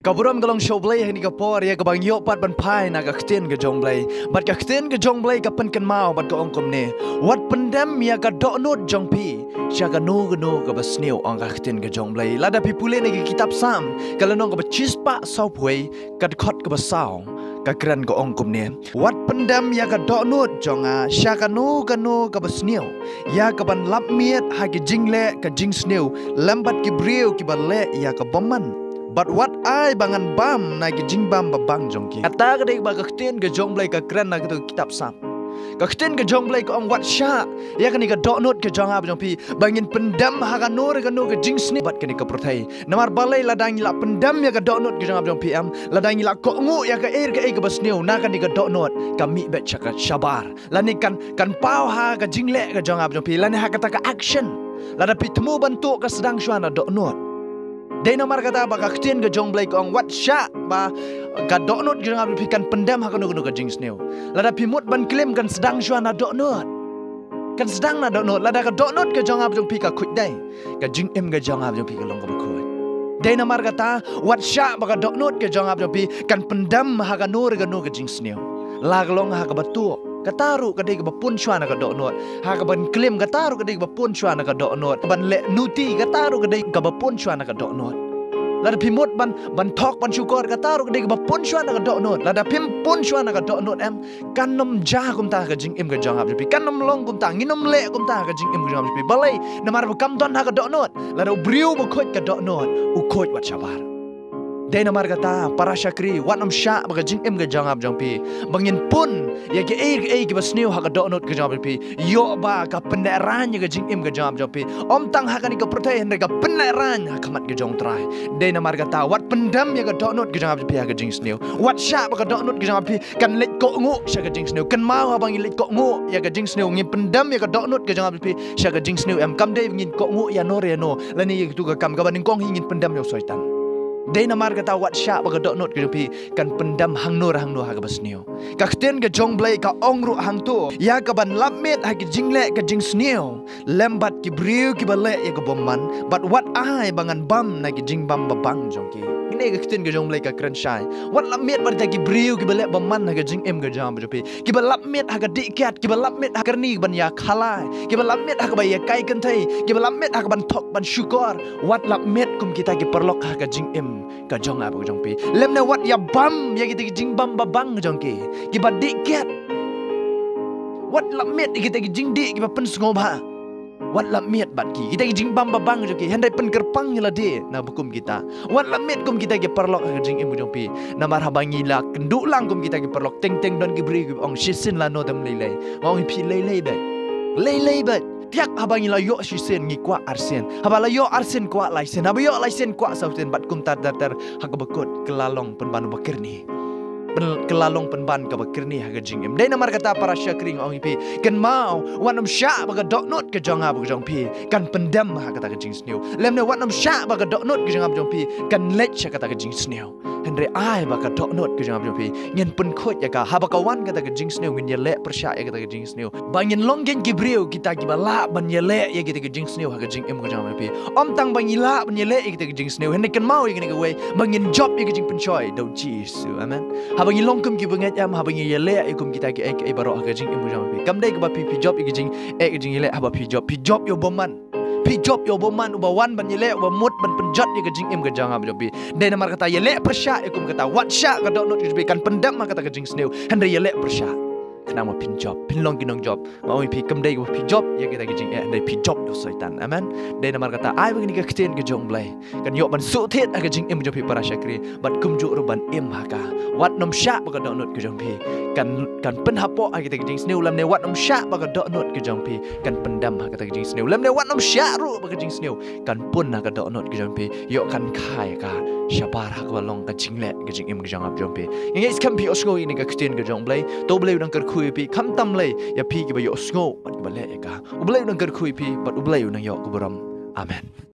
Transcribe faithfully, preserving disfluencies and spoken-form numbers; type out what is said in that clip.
Ka burom ka long sha U Blei ha kane ka por ïa kaba ngi ïoh pat ban phai na ka ktien ka jong U Blei. Bad ka ktien ka jong U Blei ka pynkynmaw bad ka ong kumne: Wat pyndem ïa ka dohnud jong phi sha kano kano kaba sniew, ong ka ktien ka jong U Blei. Lada phi pule na ka kitab Salm ka lynnong kaba shispah sawphew wei, ka dkhot kaba saw, ka kren ka ong kumne: Wat pyndem ïa ka dohnud jong nga sha kano kano kaba sniew, ïa kaban lap miet ha ki jingleh ka jingsniew lem bad ki briew kiba leh ïa ka bymman. Bad wat ai ba ngan bam na ki jingbam babang jong ki. Kata ka dei ba ka ktien ka jong U Blei ka kren na kato ka kitab Salm. Ka ktien ka jong U Blei ka ong: Wat shah ïa kane ka dohnud ka jong nga bad jong phi ba ngin pyndem ha kano re kano ka jingsniew bad kane ka pyrthei. Namar balei? Lada ngi la pyndem ïa ka dohnud ka jong nga bad jong phi, em, lada ngi la kohnguh ïa kaei re kaei kaba sniew na kane ka dohnud, ka mih beit sha ka shabar. Lane kan, kan paw ha ka jingleh ka jong nga bad jong phi, lane ha kata ka action. Lada phi thmu ban tuh, ka sdang shuwa na dohnud. Dei namar kata ba ka ktien ka jong U Blei ka ong: Wat shah ba ka dohnud ka jong nga bad jong phi kan pyndem ha kano kano ka jingsniew. Lada phi mut ban klim, kan sdang shuwa na dohnud. Kan sdang na dohnud. Lada ka dohnud ka jong nga bad jong phi ka khuid, dei, ka jingim ka jong nga bad jong phi ka long kaba khuid. Dei namar kata, wat shah ba ka dohnud ka jong nga bad jong phi kan pyndem ha kano re kano ka jingsniew. La ka long ha kaba tuh, kata ruh ka dei kaba pun shuwa na ka dohnud. Ha kaban klim, kata ruh ka dei kaba pun shuwa na ka dohnud. Kaban leh nuti, kata ruh ka dei kaba pun shuwa na ka dohnud. Lada phi mut ban, ban thok ban shukor, kata ruh ka dei kaba pun shuwa na ka dohnud. Lada phim pun shuwa na ka dohnud, em, kan ym jia kumta ha ka jingim ka jong nga bad jong phi. Kan ym long kumta, ngin ym leh kumta ha ka jingim ka jong nga bad jong phi. Balei? Namar ba kam don ha ka dohnud. Lada u briew ba khuid ka dohnud, u khuid wat shabar. Dei namar kata, para shakri, wat nym shah ba ka jingim ka jong nga bad jong phi ba ngin pun ïa kiei kiei kiba sniew ha ka dohnud ka jong nga bad jong phi. Ïoh ba ka pynlehraiñ ïa ka jingim ka jong nga bad jong phi, ym tang ha kane ka pyrthei, hynrei ka pynlehraiñ ha khmat ka jong U Trai. Dei namar kata, wat pyndem ïa ka dohnud ka jong nga bad jong phi ha ka jingsniew. Wat shah ba ka dohnud ka jong nga bad jong phi kan leit kohnguh sha ka jingsniew. Kynmaw, haba ngin leit kohnguh ïa ka jingsniew, ngin pyndem ïa ka dohnud ka jong nga bad jong phi sha ka jingsniew, em, kam dei ba ngin kohnguh ïano re ïano, lane ïa kito ka kam kaba nyngkong hi ngin pyndem ïa u Soitan. Dei namar kata, wat shah ba ka dohnud ka jong phi kan pyndem hangno re hangno ha kaba sniew. Ka ktien ka jong U Blei ka ong ruh hangto: Ïa kaban lap miet ha ki jingleh ka jingsniew lem bad ki briew kiba leh ïa ka bymman, bad wat ai ba ngan bam na ki jingbam babang jong ki. Kane ka ktien ka jong U Blei ka kren shai. Wat lap miet bad kita ki briew kiba leh bymman ha ka jingim ka jong nga bad jong phi. Kiba lap miet ha ka dih kiad, kiba lap miet ha ka kyrni ban ïa khalai, kiba lap miet ha kaba ïa kai kynthei, kiba lap miet ha kaban thok ban shukor. Wat lap miet kum kita ki paralok ha ka jingim ka jong nga bad ka jong phi. Lymne wat ïa bam ïa kita ki jingbam babang jong ki, kiba dih kiad. Wat lap miet ïa kita ki jingdih kiba pynsngewbha. Wat lap miet bad ki, kita ki jingbam babang jong ki, hynrei pynkyrpang ïa lade na ba kum kita. Wat lap miet kum kita ki paralok ha ka jingim ka jong phi. Namar haba ngi la kynduh lang kum kita ki paralok, teng teng don ki briew kiba ong, shisien lano te ym lei lei. Nga ong ïa phi, lei lei beit. Lei lei beit. Tiak haba ngi la ïoh shisien ngi kwah arsien. Haba la ïoh arsien kwah laisien. Haba ïoh laisien kwah sawsien, bad kumta ter ter ha kaba kut, ka la long pynban uba kyrni. Pyn-, ka la long pynban kaba kyrni ha ka jingim. Dei namar kata, para shakri, nga ong ïa phi, kynmaw, wat nym shah ba ka dohnud ka jong nga bad ka jong phi kan pyndem ha kata ka jingsniew. Lymne wat nym shah ba ka dohnud ka jong nga bad jong phi kan leit sha kata ka jingsniew. Hynrei ai ba ka dohnud ka jong nga bad jong phi ngin pynkhuid ïa ka. Haba ka wan kata ka jingsniew, ngin ïaleh pyrshah ïa kata ka jingsniew. Ba ngin long kein ki briew kita kiba lah ban ïaleh ïa kita ki jingsniew ha ka jingim ka jong nga bad jong phi. Ym tang ba ngi lah ban ïaleh ïa kita ki jingsniew, hynrei kynmaw ïa kane kawei, ba ngin jop ïa ka jingpynshoi da U Jisu. Amen. Haba ngi long kum ki bangeit, em, haba ngi ïaleh ïa kum kita kiei kiei baroh ha ka jingim ka jong nga bad jong phi, kam dei kaba phi, phi jop ïa ka jingeh, ka jingïaleh haba phi jop. Phi jop ïa u bymman. Phi jop ïa u bymman uba wan ban ïaleh, uba mut ban pynjot ïa ka jingim ka jong nga bad jong phi. Dei namar kata, ïaleh pyrshah ïa kum kata. Wat shah ka dohnud ka jong phi kan pyndem ha kata ka jingsniew, hynrei ïaleh pyrshah. Khnang ba phin jop, phin long ki nongjop. Nga ong ïa phi, kam dei ba phi jop ïa kita ki jingeh, hynrei phi jop ïa u Soitan. Amen. Dei namar kata, ai ba kane ka ktien ka jong U Blei kan ïoh ban suk thied ha ka jingim ka jong phi, para shakri, bad kumjuh ruh ban im ha ka. Wat nym shah ba ka dohnud ka jong phi kan, kan pynhapoh ha kita ki jingsniew, lymne wat nym shah ba ka dohnud ka jong phi kan pyndem ha kata ka jingsniew, lymne wat nym shah ruh ba ka jingsniew kan pun ha ka dohnud ka jong phi. Ïoh kan kha ïa ka shabar ha kaba long ka jingleh ka jingim ka jong nga bad jong phi. Nga ngeit skhem phi ïohsngew ïa kane ka ktien ka jong U Blei. To U Blei u dang kyrkhu ïa phi, khamtam lei ïa phi kiba ïohsngew bad kiba leh ïa ka. U Blei u dang kyrkhu ïa phi bad U Blei u dang ïoh ka burom. Amen.